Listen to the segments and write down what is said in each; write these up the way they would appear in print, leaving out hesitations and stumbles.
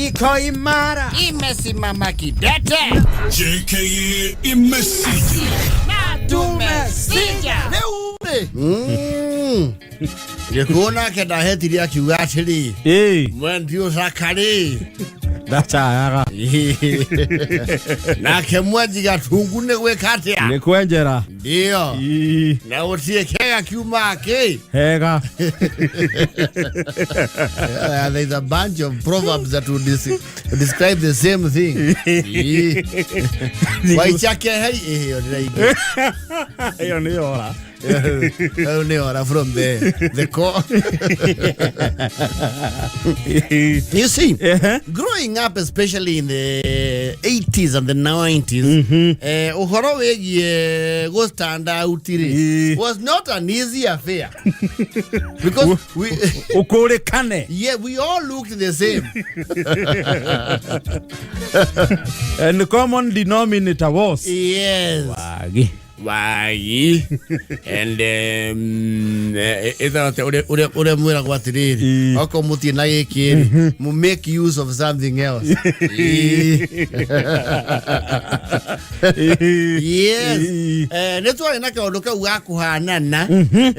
Iko imara. Imesimama kidete. JKA imesija. Tumesija. Rĩu rĩ gĩkũyũ nake ndahetirie akiuga atĩrĩ, Ĩĩ, mwendi ũcakarĩ ndacayaga. Nake mwenji gatungu nĩ gwĩka atĩa? Nĩ kwenjera. Ndio. Ĩĩ, Na gũtirĩ kega kiuma kĩ. Hega. Yeah, there's a bunch of proverbs that would describe the same thing. Waichake hei ĩyo ndĩraigua. Ĩyo nĩ yora. Ĩyo nĩ ora from the core. You see, growing up, especially in the 80s and the 90s, ũhoro wĩgiĩ go stand out rĩ was not an easy affair because we Ũkũrĩkane. Yeah, we all looked the same. And the common denominator was wagi. Wagi and ĩtagwo atĩa, ũrĩa mwĩragwo atĩrĩrĩ, okorwo mũtirĩ na gĩkĩ rĩ, mu make use of something else. Yes. Nĩ twarĩ na kaũndũ kau ga kũhanana.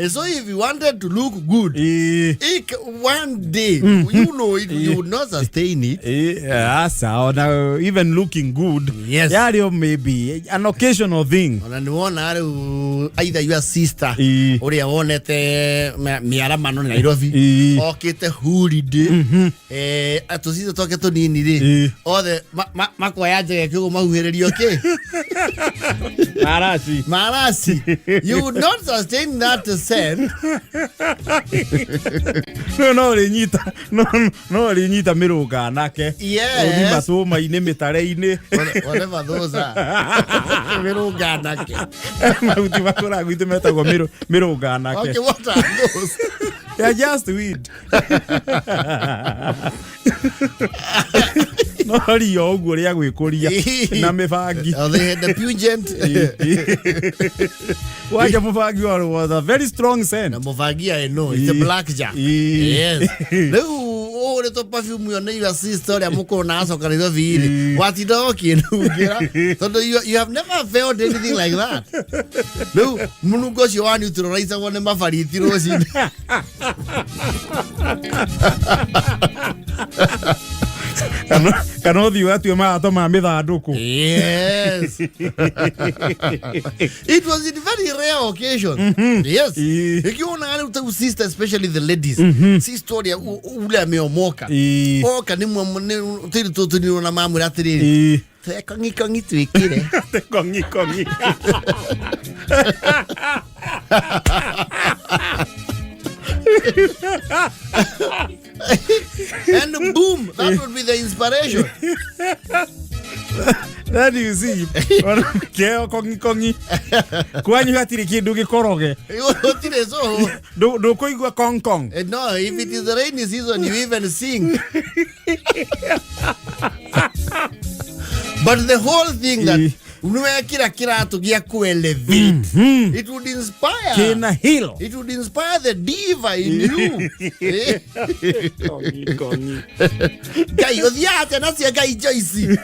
So if you wanted to look good ik one day, you know it, you would not sustain it. Aca, ona even looking good yarĩ o maybe an occasional thing. Ona nĩ wona rĩu either your sister ũrĩa wonete mĩaramano Nairobi okĩte holiday, tũcitũ twake tũnini rĩ, othe makoya njege kĩguo mahuhĩrĩrio kĩ. Maraci. Marasi. You would not sustain that scent. No ũrĩnyita no ũrĩnyita mĩrũnga anake. Ũthi matũma-inĩ, mĩtare-inĩ. Whatever those are, mĩrũnga anake. Mahuti makũraga gwitũ metagwo mĩrũnga anake. Okay, what are those? They are just weed. No ria ũguo rĩa gwĩkũria na mĩbangi. Oh, they had the pungent. Wanja mũbangi wa was a very strong scent. Na mũbangi, I know it's a black jack. Yes, rĩu ũhũrĩtwo perfume ĩyo nĩ your sister ũrĩa mũkũrũ na acoka Nairobi rĩ, watinda ũkĩnungĩra tondũ you have never felt anything like that. Rĩu mũnungo ũcio wa neutralizagwo nĩ mabariti rũcinĩ. Kana ũthiĩ ũgatue marato ma mĩthandũkũ. Yes. It was in very rare occasion. Yes. Ikiona rĩu tau sister, especially the ladies, sister ũrĩa ule ameomoka. Oka nĩ tĩri tũtũnirwo na mamwĩra atĩrĩrĩ, kongi kongi twĩkĩre. Kongi kongi. And boom, that would be the inspiration. Then you see, keo kongi kongi kwanyu hatirĩ kĩndũ gĩkoroge. Gũtirĩ so. Ndũkũigua kong kong. No, if it is the rainy season, you even sing. But the whole thing that nĩwekĩra kĩratũ gĩa kũ-elevate, it would inspire. Kĩna hilo. It would inspire the diva in you. Kongi kongi. Ngai ũthiaga atĩa nacio Ngai Joyce?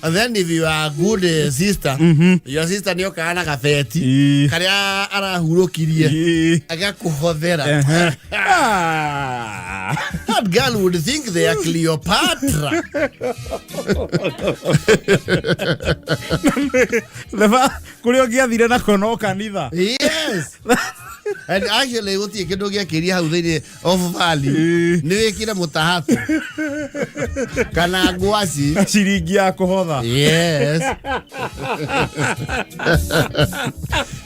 And then if you are a good sister, your sister nĩ okaga na gabeti karĩa arahurũkirie agakũhothera. Ah. That girl would think they are Cleopatra. Kũrĩa ũngĩathire nako no kanitha. Yes. And actually gũtirĩ kĩndũ gĩakĩria hau thĩinĩ of value. Nĩ wĩkĩre mũtahato kana ngwaci. Ciringi ya kũhotha. Yes.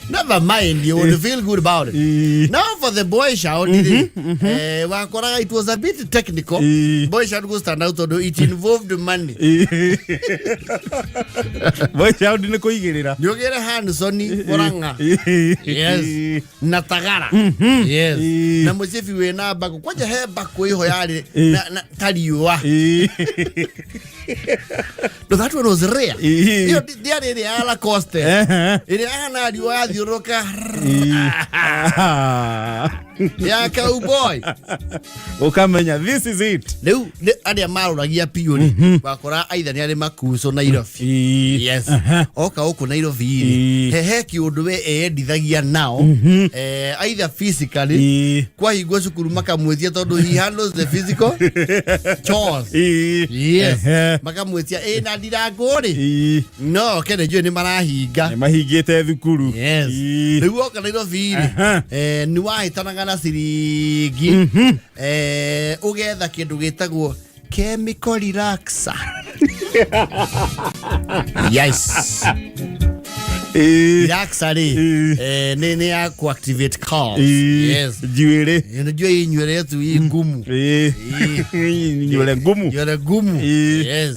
Never mind, you would feel good about it. Now for the boy shout, wakoraga it was a bit technical. Boy shout go stand out tondũ it involved money. Boy child nĩ kũigĩrĩra. Nĩ ũgĩre Hanson Murang'a. Yes. Na Tagara. Yes. Na mũcibi wĩna mbakũ. Kwanja he mbakũ ĩho yarĩ na ta riũa. No, that one was rare. Ĩyo ndĩarĩ ĩrĩa ya Lacoste. Ĩrĩa yahana riũa yathiũrũrũka. Ya cowboy. Ũkamenya this is it. Rĩu arĩa marũragia biũ rĩ, wakora aitha nĩ arĩ makuco Nairobi. Yes. Oka gũkũ Nairobi rĩ, he kĩũndũ we eyendithagia nao, either physically, kwahingwo cukuru makamwĩtia tondũ he handles the physical chores. Yes. Makamwĩtia ĩ na ndirangũ rĩ, no kene njũĩ nĩ marahinga. Nĩ mahingĩte thukuru. Yes. Rĩu oka Nairobi rĩ, nĩ wahĩtanaga na ciringi, ũgetha kĩndũ gĩtagwo chemical relaxer. Yes. Relaxer rĩ, nĩ ya ku-activate curls. Yes. Njuĩrĩ. Unajua hii nywele yetu hii ngumu. Nywele ngumu. Nywele ngumu. Yes.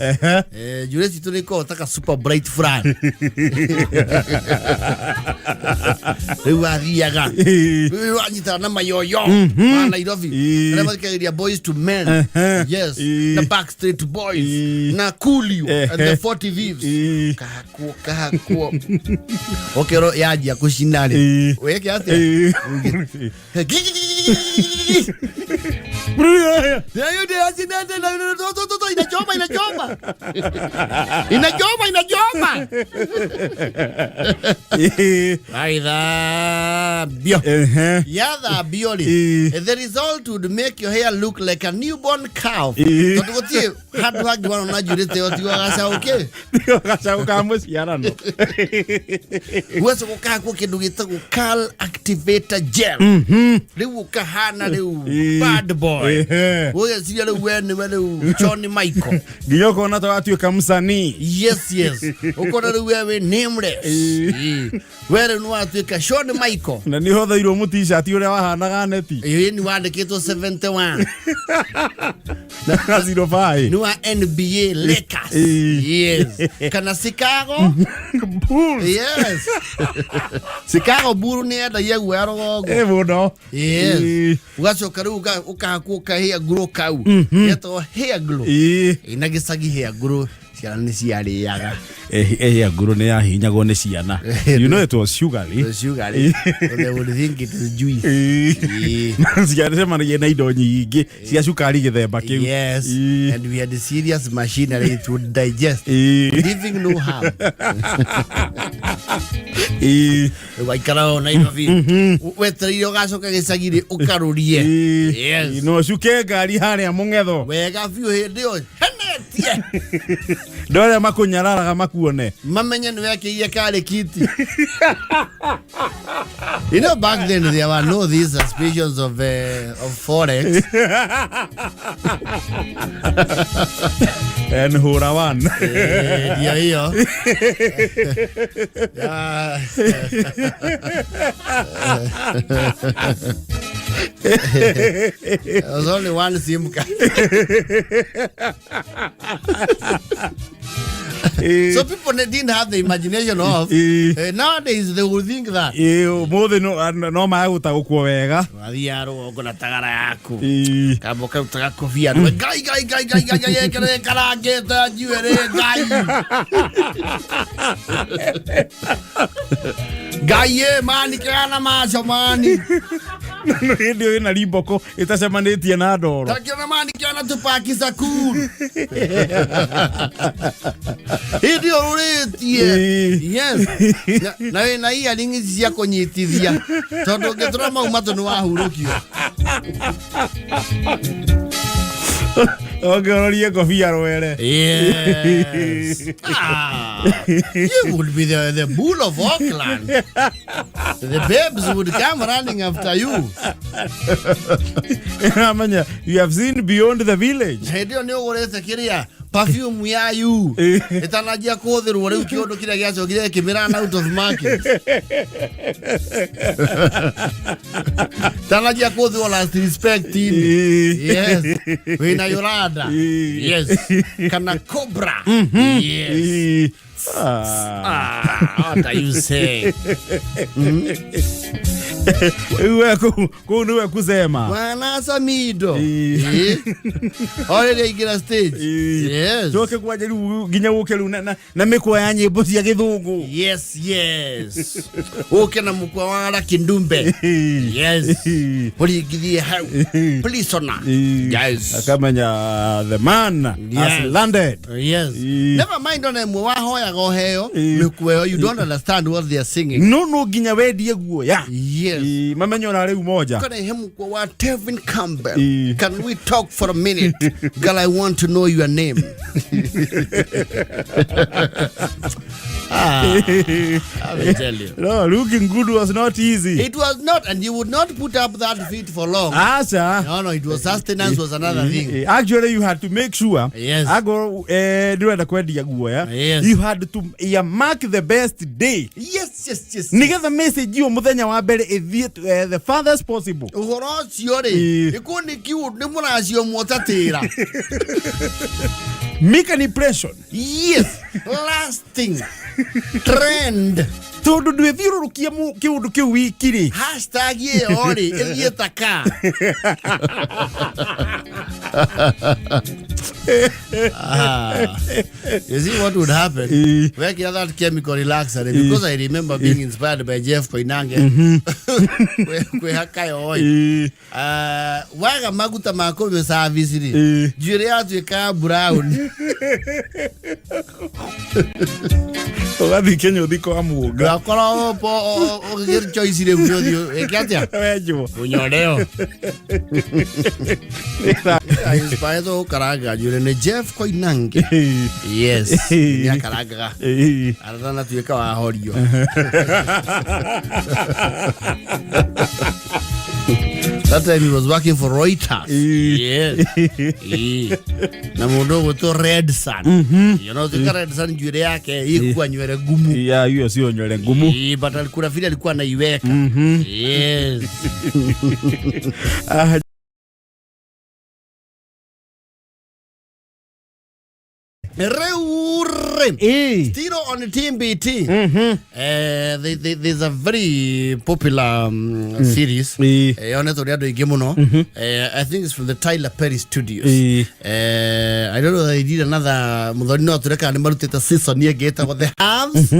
Nywele citũ nĩ ikoragwo taka super bright fulani. Rĩu athiaga. Rĩu wanyitana na mayoyo ma Nairobi. Arĩa mathikagĩrĩria Boys to Men. Yes. Na Backstreet Boys. Na Coolio and the 40 Thieves. Kahakwo kahakwo. Ũkĩrwo yanjia kũcina rĩ. Wĩke atĩa? Inachoma, inachoma. Inachoma, inachoma. Aithambio. Yathambio rĩ, the result would make your hair look like a newborn calf. Tondũ gũtirĩ handũ hangĩ wanona njuĩrĩ ĩyo tiga gacaũ kĩ. Gacaũ ka mũciarano. Ũgacoka ũkahakwo kĩndũ gĩtagwo curl activator gel. Rĩu ũkahana rĩu bad boy. Ũgeciria rĩu we nĩwe rĩu John Michael. Nginya ũkona ta watuĩka msanii. Yes. Ũkona rĩu we wĩ nameless. We rĩu nĩ watuĩka Shawn Michael. Na nĩ hothoirwo mũ t-shirt ũrĩa wahanaga neti. Ĩĩ nĩ wandĩkĩtwo 71. Na 05. Nĩ wa NBA Lakers. Yes. Kana Chicago Bulls. Yes. Chicago Bulls nĩ yendagia guoya rũgongo. Mũno. Yes. Ũgacoka rĩu ũkahakwo ka hair glow kau. Getagwo hair glow. Na gĩcagi hair glow ciana nĩ ciarĩaga. Hair glow nĩ yahinyagwo nĩ ciana. You know it was sugary. Sugary. They would think it is juice. Ciana cemanagia na indo nyingĩ cia cukari gĩthemba kĩu. Yes. And we had serious machinery to digest. Leaving no harm. Waikara o Nairobi. Wetereire ũgacoka gĩcagi rĩ ũkarũrie. Yes. No cuke ngari harĩa mũng'etho. Wega biũ hĩndĩ ĩyo henetie. Andũ arĩa makũnyararaga makuone. Mamenye nĩ wekĩire karĩ kiti. You know, back then there were no these suspicions of forex. And hũra one. Ndio hiyo. There was only one SIM card. So people didn't have the imagination of nowadays they will think that Ũmũthĩ no magũtaũkwo wega. Wathiaga rũgongo na tagara yaku. Kamba ũkarutaga kobia andũ, Ngai Ngai Ngai Ngai Ngai Ngai ngai karangĩte njuĩrĩ Ngai Ngai ĩ mani kĩgana maco mani. Hĩndĩ ĩyo ĩna rimboko ĩtacemanĩtie na ndoro. Takiona mani kĩona Tupac Shakur hĩndĩ ĩyo rũrĩtie. Yes. Na wĩna earrings cia kũnyitithia tondũ ũngĩtũra mau matũ nĩ wahurũkio. Ũngĩororie ngobia rwere. Yes. You would be the bull of Auckland. The babes would come running after you. Amenya, you have seen beyond the village. Hĩndĩ ĩyo nĩ ũgũrĩte kĩrĩa perfume ya you ĩtananjia kũhũthĩrwo rĩu kĩũndũ kĩrĩa gĩacokire gĩkĩmĩra out of market. Tananjia kũhũthĩrwo last respect. Yes. Wĩna Yolanda. Yes. Kana Cobra. Yes. What are you saying? Rĩu we kũu nĩwe kusema. Bwana Samido. Ĩĩ. O rĩrĩa aingĩra stage. Ĩĩ. Yes. Coke kwanja rĩu nginya ũke rĩu na mĩkwa ya nyĩmbo cia gĩthũngũ. Yes, yes. Ũke na mũkwa wa Lucky Ndumbe. Yes. Ũringithie hau. Prisoner. Yes. Akamenya the man has Yes. landed. Yes. Ĩĩ. Never mind ona ĩmwe wahoyaga ũheo Ĩĩ. mĩkwa ĩyo, you don't understand what they are singing. No nginya wendie guoya. Yes. Ĩĩ, mamenye ona rĩu moja. Can I hear mkwa wa Tevin Campbell? Ĩĩ. Can we talk for a minute? Girl, I want to know your name. I will tell you. No, looking good was not easy. It was not, and you would not put up that feat for long. Acha. No, it was sustenance was another thing. Actually, you had to make sure. Yes. Ago, ndĩrenda kwendia guoya. Yes. You had to earmark the best day. Yes, yes, yes. Nigetha message ĩyo mũthenya wa mbere ĩthiĩ the farthest possible. Ũhoro ũcio rĩ, Ĩĩ. nĩ kũ nĩ kiu nĩ mũracio mwotatĩra. Make an impression. Yes, lasting trend. Tondũ ndwĩthiũrũrũkia kĩũndũ kĩu wiki rĩ. Hashtag ĩyo rĩ, ĩthiĩ ta ka. You see what would happen? Wekira that chemical relaxer, because I remember being inspired by Jeff Koinange. Kwĩhaka yo ĩ. Waga maguta ma kũmĩ service rĩ, njuĩrĩ yatuĩkaga brown. Ũgathiĩ kĩnyũthi kwa muonga. Ndwakorwo ũgĩgĩra choice rĩu nĩ ũthiĩ wĩke atĩa? Wenjwo. Ũnyoreo. Inspired gũkaranga njuĩrĩ nĩ Jeff Koinange. Yes, nĩ akarangaga. Atanatuĩka wa horio. That time he was working for Reuters. Yes. Na mũndũ ũgwĩtwo Red Sun. You know, tuĩka Red Sun njuĩrĩ yake ĩkua nywere ngumu. Ya hiyo sio nywele ngumu. But alikula vile alikuwa anaiweka. Yes. Rĩu rĩ. Still on TMBT. There's a very popular series. Yonetwo nĩ andũ aingĩ mũno. I think it's from the Tyler Perry Studios. I don't know, they did another mũthoni no atũre kana nĩ marutĩte season ĩngĩ ĩtagwo The Haves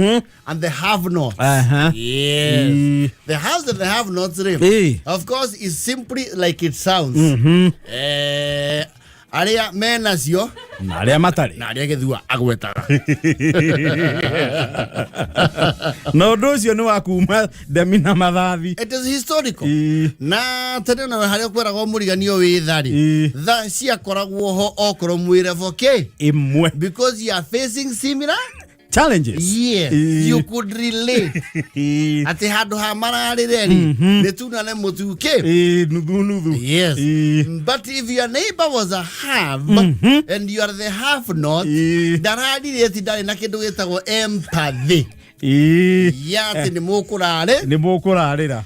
and the Have Nots. Yes. The Haves and the Have Nots rĩ, of course is simply like it sounds. Arĩa menacio Na arĩa matarĩ. Na arĩa gĩthua agwetaga. Na ũndũ ũcio nĩ wa kuma ndemi na mathathi. It is historical. Na tene na harĩa kwĩragwo mũriganio wĩ tharĩ, tha ciakoragwo ho okorwo mwĩ level K Ĩmwe. Because you are facing similar challenges. Yes, you could relate. Atĩ handũ ha mararĩre rĩ, nĩ tunane mũtu kĩ. Nuthu nuthu. Yes. But if your neighbor was a have and you are the have not, ndararire ndarĩ na kĩndũ gĩtagwo empathy. Ya atĩ nĩ mũkũrarĩ. Nĩ mũkũrarĩra.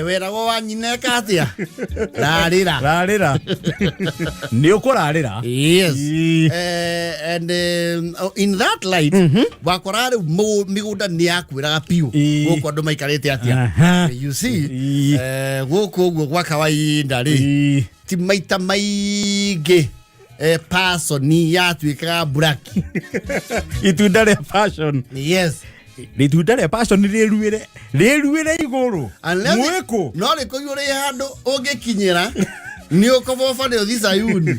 Weragwo wa nyina eka atĩa? Rarĩra. Rarĩra. Nĩ ũkũrarĩra. Yes. And in that light, wakora rĩu mĩgũnda nĩ yakwĩraga biũ gũkũ andũ maikarĩte atĩa. You see, gũkũ ũguo gwa kawaida rĩ, ti maita maingĩ person yatuĩkaga buraki. Itunda rĩa passion. Yes. Itunda rĩa passion rĩruĩre rĩruĩre igũrũ. Mwĩkũ. No rĩkũiyũ rĩ handũ ũngĩkinyĩra nĩ ũkoboba nĩ ũthi Sayuni.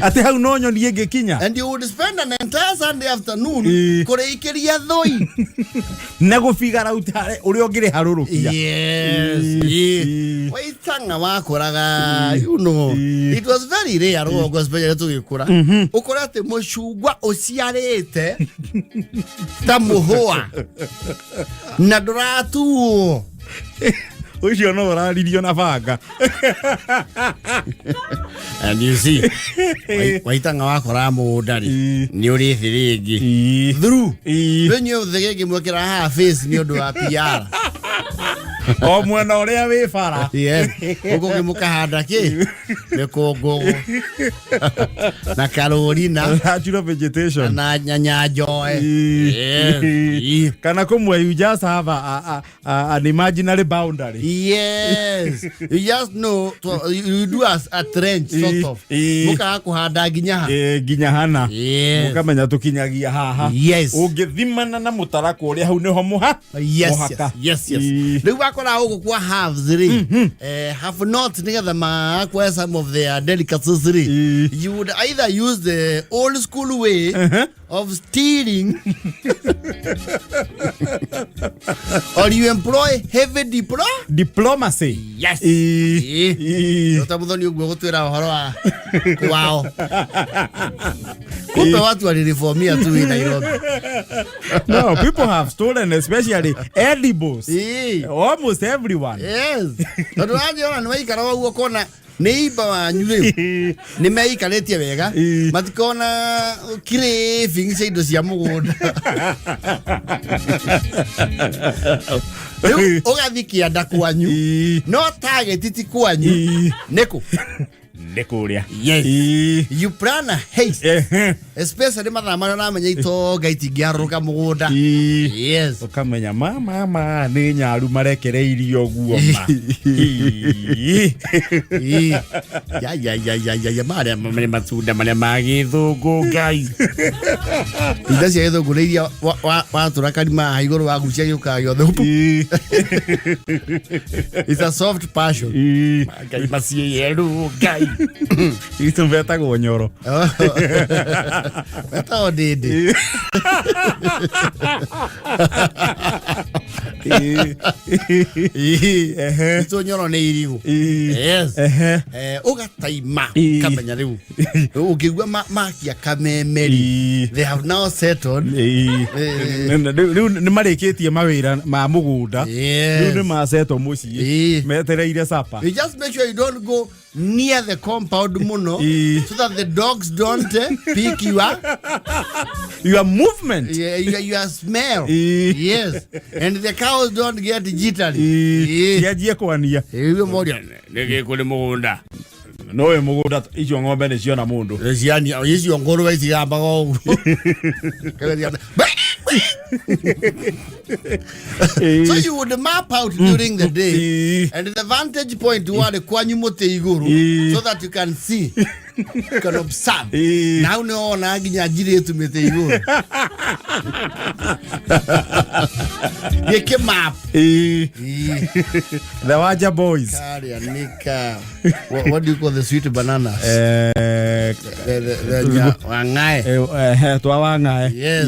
Atĩ hau no nyoni ĩngĩkinya. And you would spend an entire Sunday afternoon kũrĩikĩria thũi. Na gũbigara utare ũrĩa ũngĩrĩharũrũkia. Yes. Waitanga wakoraga, you know, it was very rare rũgongo especially tũgĩkũra. Ũkore atĩ mũcungwa ũciarĩte ta mũhũa na ndũratuo. Ũcio no ũraririo na banga. And you see, waitanga wakoraga mũgũnda rĩ, nĩ ũrĩ thĩrĩngĩ. Through. Rĩu inyuĩ thĩgĩngĩ mwekĩra haha face nĩ ũndũ wa PR. O mwena ũrĩa wĩ bara. Yes. Ũguo ũngĩ mũkahanda kĩ mĩkũngũgũ na karũri na Natural vegetation. Na nyanjoe. Yes. Kana kũmwe you just have an imaginary boundary. Yes. You just know to, you do as a trench sort of. Mũkaga kũhanda nginya ha. Nginya hana. Yes. Mũkamenya tũkinyagia haha. Yes. Ũngĩthimana na mũtarakwa ũrĩa hau nĩho mũha Yes, mũhaka. yes. Rĩu wakora gũkũ kwa halves rĩ, have not nĩgetha ma acquire some of their delicacies rĩ, you would either use the old school way of stealing or you employ heavy diplo Diplomacy. Yes. Ta muthoni ũguo gũtwĩra ũhoro wa kwao, kumbe watu walirifomia tu in Nairobi. No, people have stolen, especially edibles. Almost everyone. Yes, tondũ wanjĩona nĩ waikara ũguo kona nĩ imba wanyu rĩu nĩ meikarĩtie wega, matikona craving cia indo cia mũgũnda. Rĩu ũgathi kĩanda kwanyu, no target ti kwanyu. Nĩkũ? Nĩ kũrĩa. Yes. You plan a haste, especially mathaa marĩa ũramenya itonga itingĩharũrũka mũgũnda. Yes. Ũkamenya ma nĩ nyaru marekereirie ũguo ma. Ii. Ii. Ya ya ya ya ya ya, marĩa marĩ matunda marĩa ma gĩthũngũ, Ngai, indo cia gĩthũngũ nĩ iria watũra karima haha igũrũ wagucia gĩũkaga gĩothe. It's a soft passion. Ngai, maciĩyeru Ngai. Icio betagwo nyoro. Metagwo ndĩndĩ. Itũ nyoro nĩ irigũ. Yes. Ũgataima kamenya rĩu ũngĩigua makia kamemeri, they have now settled. Rĩu nĩ marĩkĩtie mawĩra ma mũgũnda. Rĩu nĩ macetwo mũciĩ, metereire sapa. You just make sure you don't go near the compound muno so that the dogs don't pick your Your movement. Yeah, your smell. Yes. And the cows don't get jittery. Cianjie kwania. Ĩyo moria nĩ kũrĩ mũgũnda. No wĩ mũgũnda, icio ng'ombe nĩ ciona mũndũ. Ciani icio ngũrwe icigambaga ũguo. So you would map out during the day and the vantage point warĩ kwanyu mũtĩ igũrũ so that you can see, you can observe. Na hau nĩ wona nginya njirĩtu mĩtĩ igũrũ gĩkĩ map. The Waja Boys. Karĩa nika what do you call the sweet bananas? The wangae. Twa wang'ae. Yes.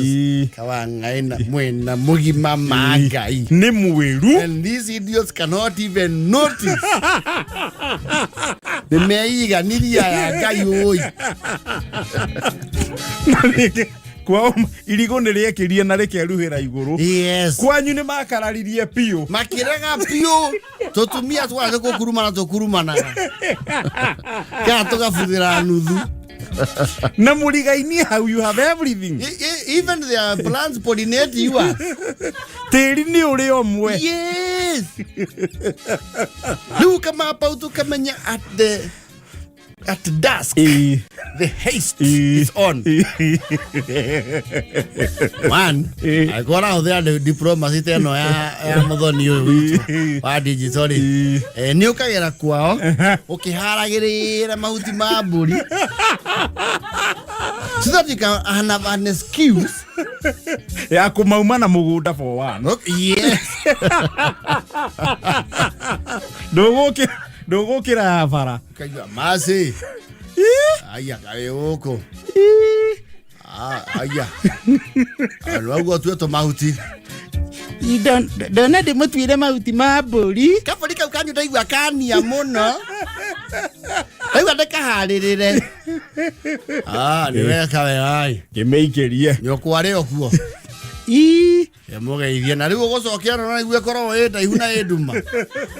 Kawangae na mwena mũgima ma Ngai. Nĩ mwĩru. And these idiots cannot even notice nĩ meiganiria ya Ngai ũi. Kwao irigũ nĩ rĩekĩrie na rĩkeruhĩra igũrũ. Yes. Kwanyu nĩ makararirie biũ. Makĩrega biũ, tũtumia twathe kũkurumana tũkurumanaga kana tũgabuthĩra nuthu. Na mũrigainie hau, you have everything. Even their plants pollinate yours. Tĩri nĩ ũrĩ ũmwe. Yes, rĩu ũkamapa ũkamenya at dusk the haste is on. One, angĩkorwo ũrahũthĩra diplomacy ta ĩno ya mũthoni ũyũ witũ wa digital rĩ, nĩ ũkagera kwao ũkĩharagĩrĩra mahuti ma mbũri so that you can have an excuse ya kũmauma na mũgũnda for one. Okay, yes. Ndũgũkĩra ya bara. Kaigua masi aya kaĩ gũkũ. Ah, aya rauga tue tũmahuti. Ndona ndĩmũtuire mahuti ma mbũri. Kabũri kau kanyu ndaigua kania mũno, ndaigua ndĩkaharĩrĩre. Ah, nĩ weka wegai. Kĩmĩikĩrie. Nyũkwa rĩ o kuo. Ii. Mũgeithie na rĩu ũgũcokia no nĩguo ĩkorwo ĩ ndaihu na ĩ nduma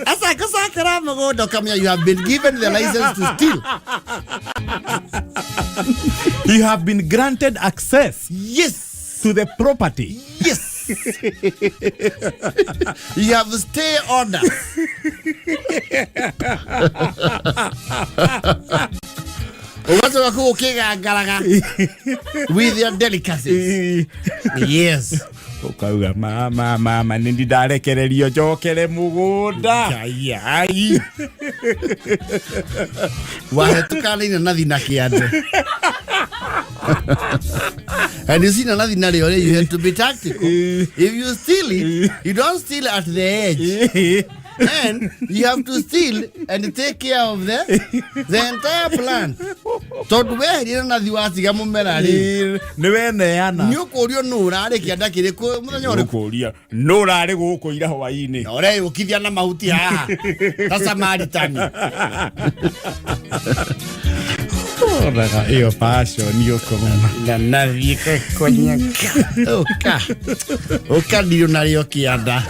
acakacakĩra mũgũnda ũkamenya you have been given the license to steal. You have been granted access Yes. to the property. Yes. You have stay orders. Ũgacoka kũu ũkĩgangaraga with your delicacies. Yes. Ũkauga mama mama nĩ ndi ndarekererio njokere mũgũnda. Ai, ai. Wahetũka na inanathi na kĩande. And you see inanathi narĩo rĩ, you have to be tactical. If you steal it, you don't steal at the edge. Then you have to steal and take care of the entire plant. Tondũ weheria inanathi watiga mũmera rĩ, Nĩ weneana. nĩ ũkũrio nũ ũrarĩ kĩanda kĩrĩkũ mũthenya ũrĩkũ. Ũkũria nũ ũrarĩ gũkũ ira hwainĩ. Na ũreyũkithia na mahuti haha ta Samaritani. Onaga ĩyo passion ũkona. Inanathi ĩgakonyeka. Ũka. Ũka ndirũ narĩo kĩanda.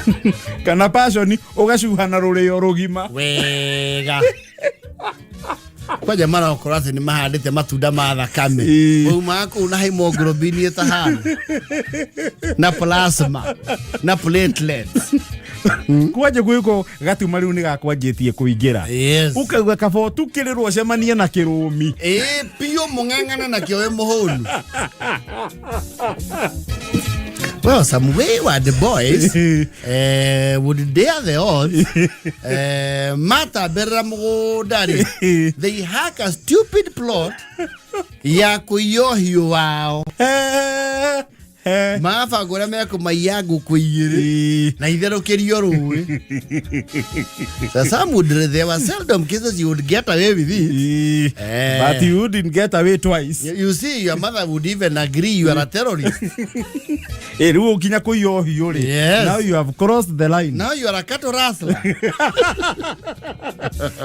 Kana passion ũgacuha na rũrĩo rũgima. Wega. Kwanja marokorwo atĩ nĩ mahandĩte matunda ma thakame. Waumaga kũu na hemoglobin ĩtahana. Na plasma. Na platelets. Kwanja gwĩko gatuma rĩu nĩ gakwanjĩtie kũingĩra. Yes. Ũkauga kaba ũtukĩrĩrwo ũcemanie na kĩrũmi. Ĩĩ biũ mũng'ang'ane nakĩo wĩ mũhũnu. Well, some wayward boys would dare the odds. Matamberera mũgũnda rĩ, they hack a stupid plot ya kũiya ũhiũ wao. Mabanga ũrĩa mekũmaiya ngũkũ igĩrĩ na itherũkĩrio rũĩ. So some would, there were seldom cases you would get away with it. But you wouldn't get away twice. You see, your mother would even agree you are a terrorist. Rĩu ũkinya kũiya ũhiũ rĩ. Yes. Now you have crossed the line. Now you are a cattle rustler.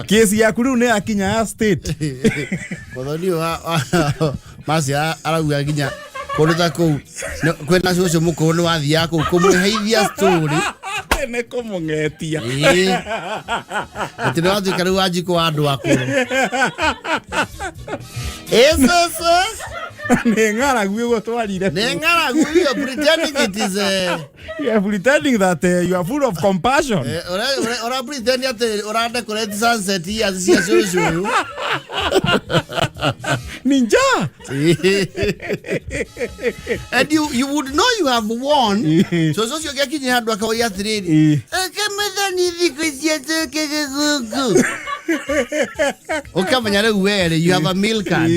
Kesi yaku rĩu nĩ yakinya ya state. Muthoni wa Mercy arauga nginya kũndũ ta kũu kwĩna cũcũ mũkũrũ nĩ wathiaga kũu kũmwĩheithia story. Nĩ kũmũng'etia. Ĩĩ. Atĩ nĩ watuĩka rĩu wanjikũ wa andũ akũrũ. Ĩ cũcũ. Nĩ ng'aragu ĩgũtwarire. Nĩ ng'aragu, you are pretending it is You are pretending that you are full of compassion. Ora pretend atĩ ũra decorate sunset years cia cũcũ ũyũ. Ni njaa. And you would know you have won. Cũcũ ũcio ũngĩakinyia handũ akauria atĩrĩrĩ, Ũkamũthoni thikũ ici acokage gũkũ. Ũkamenya rĩu we rĩ, you have a meal card.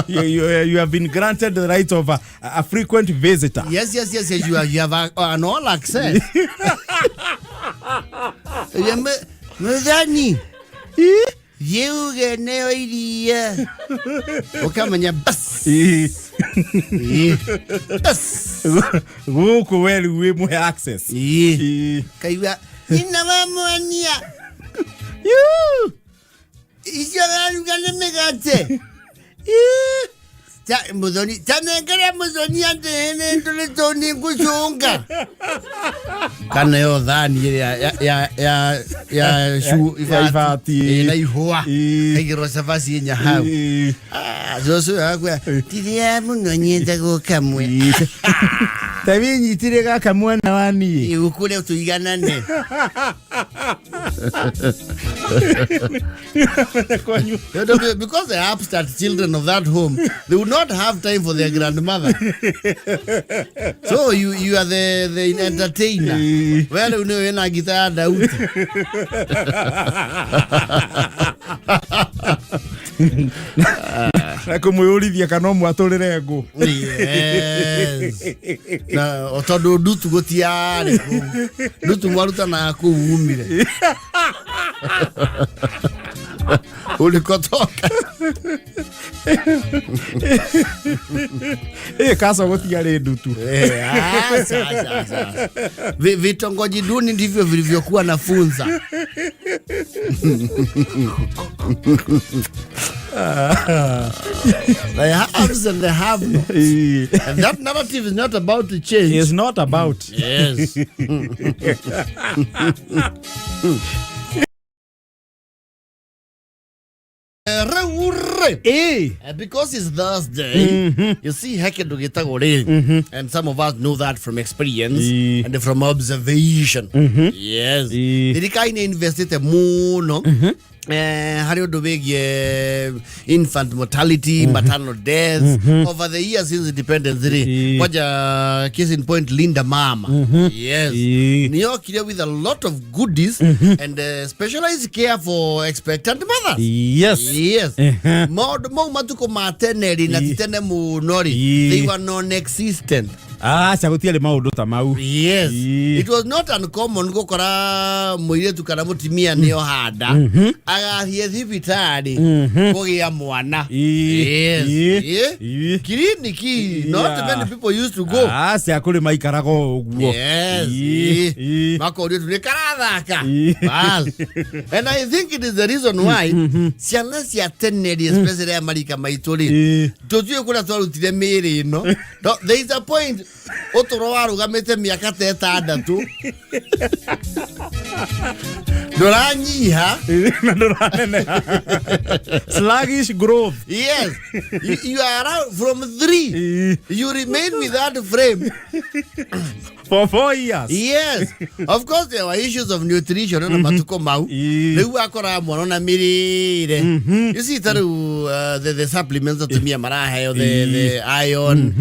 You have been granted the right of a frequent visitor. Yes, yes, yes, yes. You have an all access. Mũthoni, thiĩ uge nĩo iria. Ũkamenya bas. Bas. Gũkũ we rĩu wĩ mũhe access. Kaigua, nyina wa mwania. Icio araruga nĩ mĩgate. Muthoni, tanengera muthoni atĩ nĩ tũrĩ tũ nĩ ngũcũnga. Kana yo thani ĩrĩa ya cu Ya ibati. Ĩ, na ihũa. Kaigĩrwo cabaci inya hau. Cũcũ akwĩra, tiria mũno nyendagwo kamwe. Ta wĩnyitire gaka mwena wa niĩ. Ũkũrĩa tũiganane. Kwanyu. Because the upstart children of that home, they would not have time for their grandmother. So you are the entertainer. Well, you know, you're guitar Daudi. Na kũmwĩyũrithia kana mwatũrĩre ngũ. Yes. Na tondũ ndutu gũtiarĩ kũu. Ndutu mwarutanaga kũu umire. Ulikotoka. Kaco gũtiarĩ ndutu. Sa. Vitongoji duni ndivyo vilivyokuwa na funza. The haves and the have-nots. And that narrative is not about to change. It's not about. Yes. Rĩ, because it's Thursday, you see he kĩndũ gĩtagwo rĩrĩ, and some of us know that from experience and from observation. Yes. Thirikari nĩ investite mũno harĩ ũndũ wĩgiĩ infant mortality, maternal deaths over the years since independence rĩ. Kwanja case in point, Linda Mama, yes, nĩyokire with a lot of goodies and specialized care for expectant mothers. Yes. Maũndũ mau matukũ ma tene rĩ, na ti tene mũno rĩ, they were non-existent. Aca, gũtiarĩ maũndũ ta mau. Yes. It was not uncommon gũkora mũirĩtu kana mũtumia nĩo handa agathiĩ thibitarĩ kũgĩa mwana. Yes. Kiriniki, not many people used to go. Aca, kũrĩ maikaraga o ũguo. Yes. Makorio tu nĩ karathaka. Bas. And I think it is the reason why ciana cia tene rĩ, especially aya marika maitũ rĩ, tũtiũĩ kũrĩa twarutire mĩĩrĩ ĩno. No, there is a point ũtũro warũgamĩte mĩaka ta 6 ndũranyiha. Na ndũraneneha, sluggish growth. Yes, you are around from 3, you remain with that frame for 4 years. Yes, of course there were issues of nutrition na matuko mau. Rĩu wakoraga mwana ona mĩrĩre, you see, ta rĩu the supplements atumia maraheo, the iron,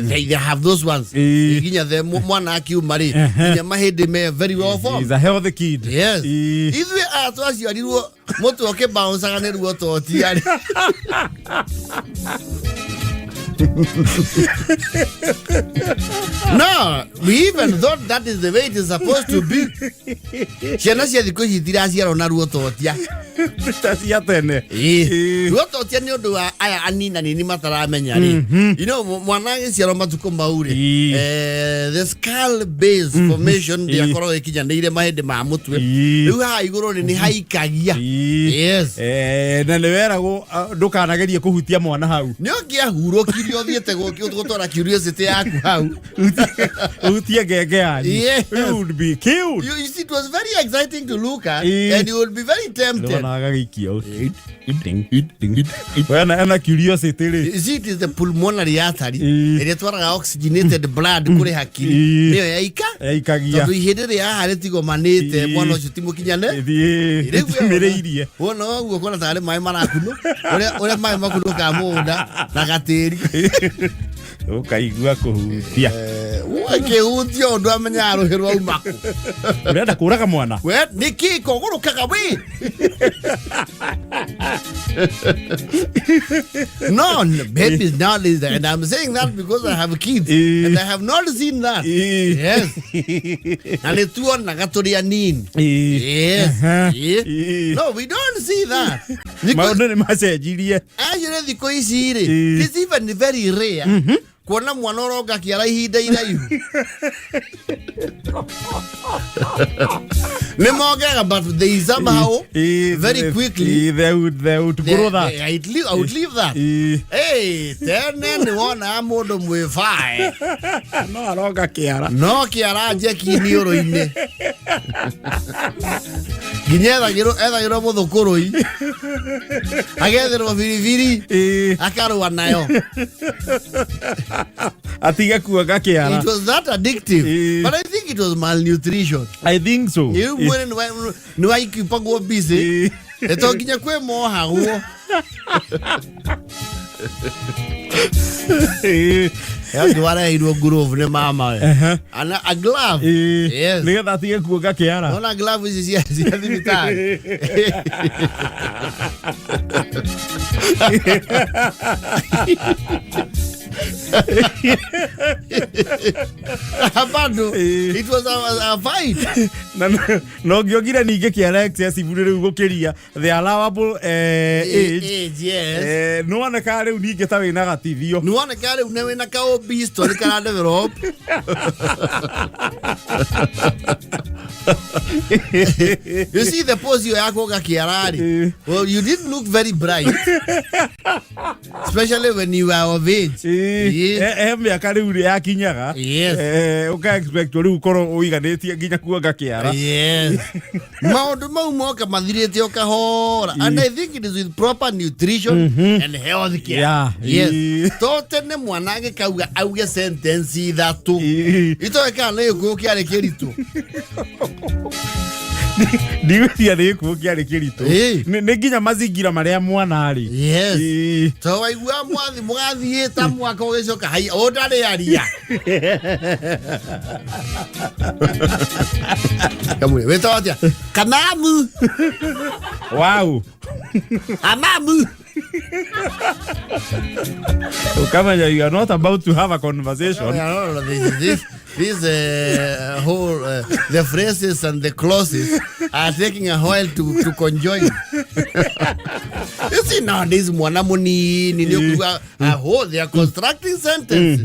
they have those ones. Nginya the mwana akiuma rĩ, nginya mahĩndĩ me very well formed. He's a healthy kid. Yes. Ithuĩ aya twaciarirwo mũtwe ũkĩbouncaga nĩ ruo totiarĩ. No, we even thought that is the way it is supposed to be. Ciana cia thikũ ici itiraciarwo na ruo totia. Ta cia tene. Ruo totia nĩ ũndũ wa aya aninanini mataramenya rĩ. Mwana agĩciarwo matukũ mau rĩ, the skull base formation ndĩakoragwo ĩkinyanĩire mahĩndĩ ma mũtwe. Rĩu haha igũrũ rĩ, nĩ haikagia. Yes. Na nĩ weragwo ndũkanagerie kũhutia mwana hau. Nĩ ũngĩahurũkirie ũthiĩte gũtwara curiosity yaku hau. Ũhutie ngenge yanyu. You would be killed. You see, it was very exciting to look at, and you would be very tempted. Ndĩrona agagĩikia ũũ. Wena ena curiosity rĩ. You see, it is the pulmonary artery ĩrĩa ĩtwaraga oxygenated blood kũrĩ hakiri, nĩyo yaika Yaikagia. tondũ ihĩndĩ rĩa haha rĩtigomanĩte, mwana ũcio ti mũkinyane. Ĩthiĩ Rĩu ĩtimĩrĩirie. Wona ũguo kona tarĩ maĩ marakunũ, ũrĩa maĩ makunũkaga mũgũnda na gatĩri. Ũkaigua kũhutia. Ũkĩhutia ũndũ amenyaga rũhĩ rwauma kũ. Ũrenda kũraga mwana. We nĩkĩ kogũrũkaga wĩ no babies nowadays, and I'm saying that because I have kids and I have not seen that. Yes, na nĩ tuonaga tũrĩ anini. Yes. No, we don't see that. Maũndũ nĩ macenjirie. Actually thikũ ici rĩ, it's even very rare kuona mwana ũronga kĩara ihinda iraihu. Nĩ mongerega, but they somehow very quickly They would grow that. They outlive that. Hey, tene nĩ wonaga mũndũ mwĩbae No aronga kĩara. No kĩara njeki iniũrũ-inĩ nginya ethagĩrwo mũthũkũrũi, agetherwo biribiri, akarũa nayo. Atige kuonga kĩara. It was that addictive. But I think it was malnutrition. I think so. Rĩu mwĩrĩ nĩ waikipagwo busy. To nginya kwĩ mohagwo. Ũngĩ wareheirwo glove nĩ mama we. Ana a glove. Yes. Nĩgetha atige kuonga kĩara. Ona glove ici cia thibitarĩ. Bado it was a fight. Na no ngĩongire ningĩ kĩara excessive rĩu gũkĩria the allowable age. Age, yes. Nĩwonekaga rĩu ningĩ ta wĩna gatithio. Nĩwoneka rĩu nĩ wĩna ka obese nĩ kara develop. You see the pose ĩyo ya kuonga kĩara rĩ, well, you didn't look very bright, especially when you were of age. Ĩĩ. He mĩaka rĩu yakinyaga. Yes. Ũka expect rĩu ũkorwo ũiganĩtie nginya kuonga kĩara. Yes. Maũndũ mau moka mathirĩte o kahora, and I think it is with proper nutrition and health care. Yes. To tene mwana agĩkauga auge sentence ithatũ, itoĩ kana nĩ gĩkũyũ kĩarĩ kĩritũ. Ndigwĩciria nĩ gĩkuũ kĩarĩ kĩritũ. Ĩĩ. Nĩ nginya mazingira marĩa mwana arĩ. Yes. To waigua mwathi mũgathiĩ ta mwaka ũgĩcoka hai o ndarĩ aria. Kamwe wĩtagwo atĩa? Kamamu. Wow. Amamu. Ũkamenya you are not about to have a conversation. No, no, no, this whole the phrases and the clauses are taking a while to conjoin. You see, nowadays mwana munini nĩ ũkũigua aho they are constructing sentences.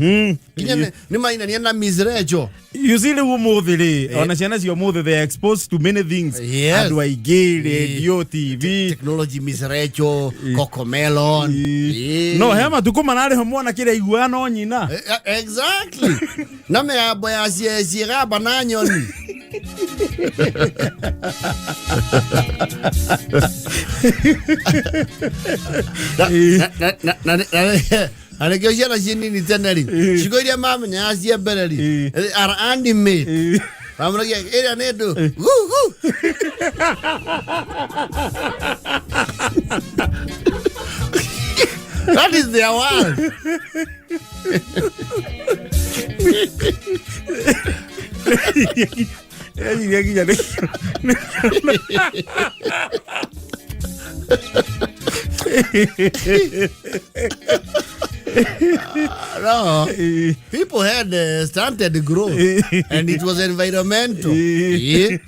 Nginya nĩ mainania na Miss Rachel. You see, rĩu ũmũthĩ rĩ, ona ciana cia ũmũthĩ, they are exposed to many things. Andũ aingĩ, radio, TV. Technology, Miss Rachel, Cocomelon. No he matukũ mararĩho mwana kĩrĩa aiguaga no nyina. Exactly. Na mĩgambo ya ciĩgamba na nyoni. Na nĩkĩo ciana ciĩ nini tene rĩ, ciugo iria mamenyaga cia mbere rĩ are animate. Mamũragia ĩrĩa nĩ ndũ gu gu. That is their world. Ndĩreciria nginya No, people had stunted growth and it was environmental. Yeah.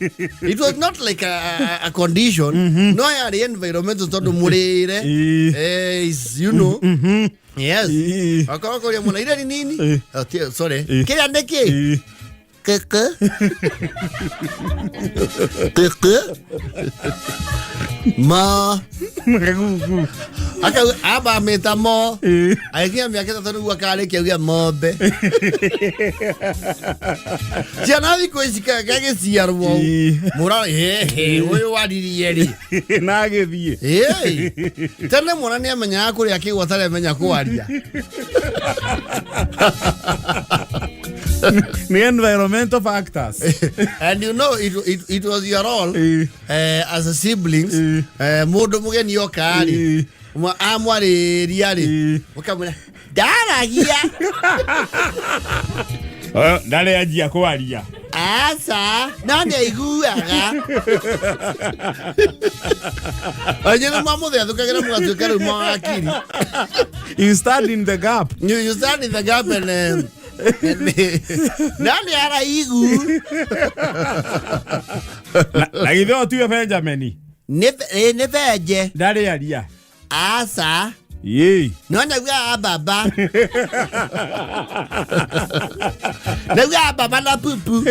It was not like a condition. No, yarĩ environmental tondũ mũrĩre is, yes. Akorwo kũrĩa mũno ire ni nini? Oh, sorry. Kĩrĩa nĩ kĩ? Kĩkĩ. Kĩkĩ. Ma. Kagugu. Akauga amba amĩta mo. Agĩkinya mĩaka 3 nĩguo akarĩkia auge mombe. Ciana thikũ ici gagĩciarwo. Mũra he ũyũ waririe rĩ. Na agĩthiĩ. Ĩĩ. Tene mwana nĩ amenyaga kũrĩa kĩgwa ataremenya kwaria. Nĩ environmental factors. And you know it was your role as a siblings, mũndũ mũgeni oka rĩ, amwarĩria rĩ, ũkamwĩra ndaragia. Ndarĩ anjia kwaria. Aca, no nĩ aiguaga. Onye nĩ mwamũthethũkagĩra mũgatuĩka rĩu mawakiri. You stand in the gap. You stand in the gap and no nĩ araigu. Na githĩ o tiwe Benjamin? Nĩ benje. Ndarĩ aria. Aca. Yee. No nĩaugaga baba. Nĩaugaga baba na pupu.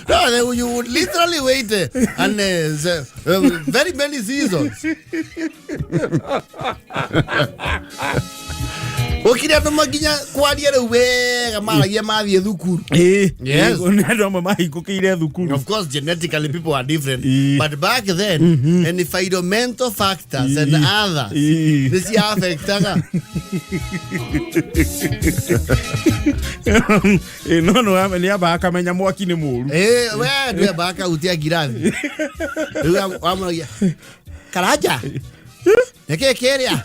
No, you would literally wait and very many seasons. Gũkire andũ maginya kwaria rĩu wega maragia mathiĩ thukuru. Yes. Nĩ andũ amwe mahingũkĩire thukuru. Of course, genetically people are different. But back then, environmental factors and others nĩ ciaffectaga. No nĩ amba akamenya mwaki nĩ mũru. We ndwemba akahutia ngirathi. Rĩu wamũragia Karanja nĩkĩ kĩrĩa?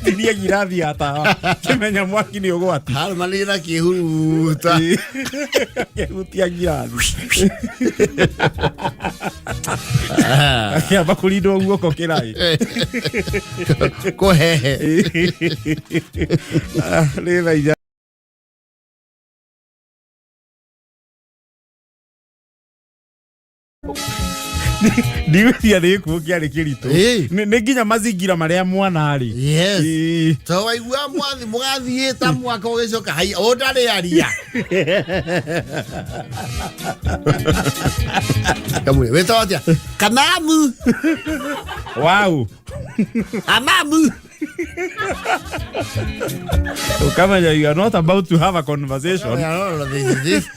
Tinia ngirathi ya tawa kĩmenya mwaki nĩ ũgwati. Harũmanĩrie na kĩhuruta. Kĩhutia ngirathi akĩamba kũrindwo guoko kĩraĩ. Kũhehe. Ah, nĩ thaa 8. Ndigwĩciria nĩ gĩkuũ kĩarĩ kĩritũ. Ĩĩ. Nĩ nginya mazingira marĩa mwana arĩ. Yes. Ĩĩ. To waigua mwathi mũgathiĩ ta mwaka ũgĩcoka hai o ndarĩ aria. Kamwe wĩtagwo atĩa? Kamamu. Wow. Amamu. Ukamenya you are not about to have a conversation. Yeah, no, no, this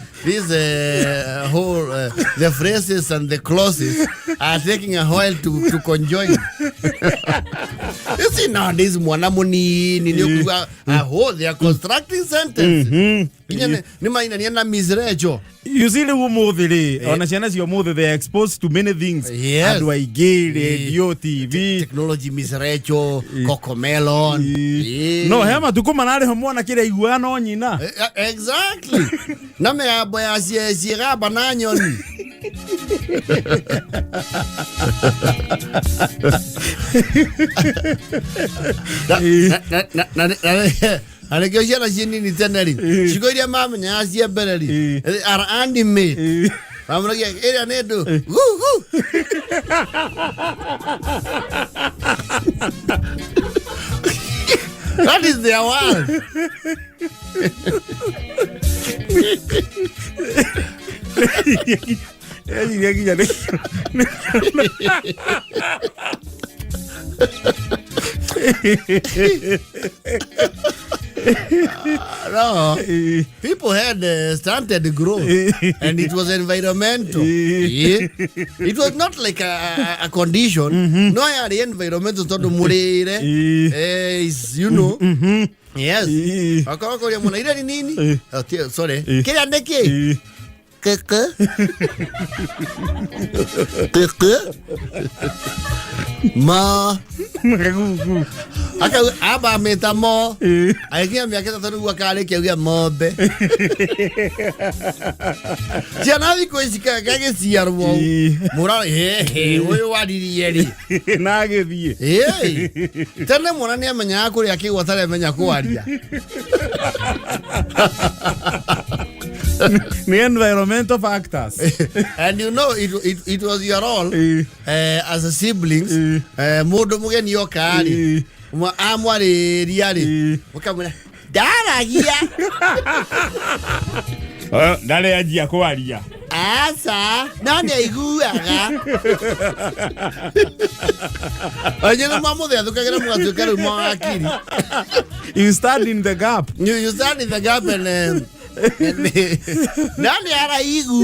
whole the phrases and the clauses are taking a while to conjoin. You see, nowadays mwana munini nĩ ũkuga aho they are constructing sentences. Nginya nĩ mainania na Miss Rachel. You see, rĩu ũmũthĩ rĩ, ona ciana cia ũmũthĩ, they are exposed to many things. Yes. Andũ aingĩ, radio, TV. Technology, Miss Rachel, Cocomelon. Ĩĩ. No he matukũ mararĩho mwana kĩrĩa aiguaga no nyina. Exactly. Na mĩgambo ya ciĩgamba na nyoni. Na nĩkĩo ciana ciĩ nini tene rĩ, ciugo iria mamenyaga cia mbere rĩ, are animate. Mamũragia ĩrĩa nĩ ndũ gu gu. That is their world. Eciria nginya No. People had stunted growth and it was environmental. Yeah. It was not like a condition. No, yarĩ environmental tondũ mũrĩre is, Yes. Akorwo kũrĩa mũno ire ni nini? Oh, sorry. Kĩrĩa nĩ kĩ? Kĩkĩ. Kĩkĩ. Ma. Gugu. Aka amba mĩta mo. Agĩkinya mĩaka 3 nĩguo akarĩkia kuga mombe. Ciana thikũ ici gagĩciarwo mũra hehe ũyũ waririe rĩ. Na agĩthiĩ. Ĩĩ. Tene mwana nĩ amenyaga kũrĩa kĩgwa ataremenya kwaria. Nĩ environmental factors. And you know it was your role as a siblings, mũndũ mũgeni oka rĩ, amwarĩria rĩ, mũkamwĩra ndaragia. Ndarĩ anjia kwaria. Aca, no nĩ aiguaga. Onye nĩ mwamũthethũkagĩra mũgatuĩka rĩu mawakiri. You stand in the gap. You stand in the gap and no nĩ araigu.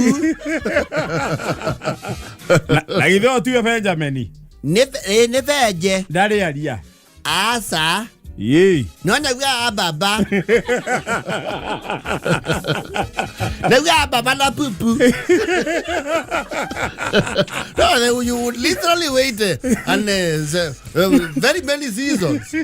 Na githĩ o tiwe Benjamin? Nĩ benje. Ndarĩ aria. Aca. Ĩĩ. No naugaga baba, naugaga baba na pupu. No, you would literally wait and very many seasons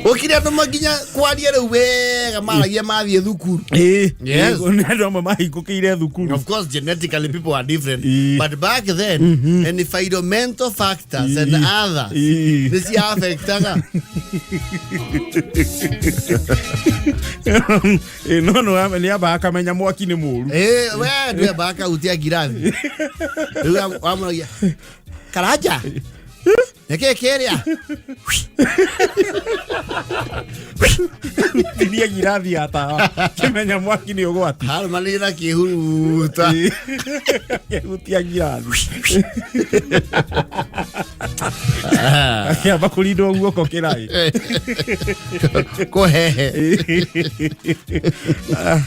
ũkire andũ makinya kwaria rĩu wega maragia mathiĩ thukuru. Yes. Nĩ andũ amwe mahingũkĩire thukuru. Of course, genetically people are different. But back then, environmental factors and others, nĩ ciaffectaga. Ĩĩ, no nĩ amba akamenya mwaki nĩ mũru. We ndwemba akautia ngirathi. Rĩu wamũragia karanja nĩkĩ kĩrĩa? Tinia ngirathi ya tawa kĩmenya mwaki nĩ ũgwati. Harũmanĩire na kĩhuruta. Kĩhutia ngirathi akĩamba kũrindwo guoko kĩraĩ. Kũhehe. Ah.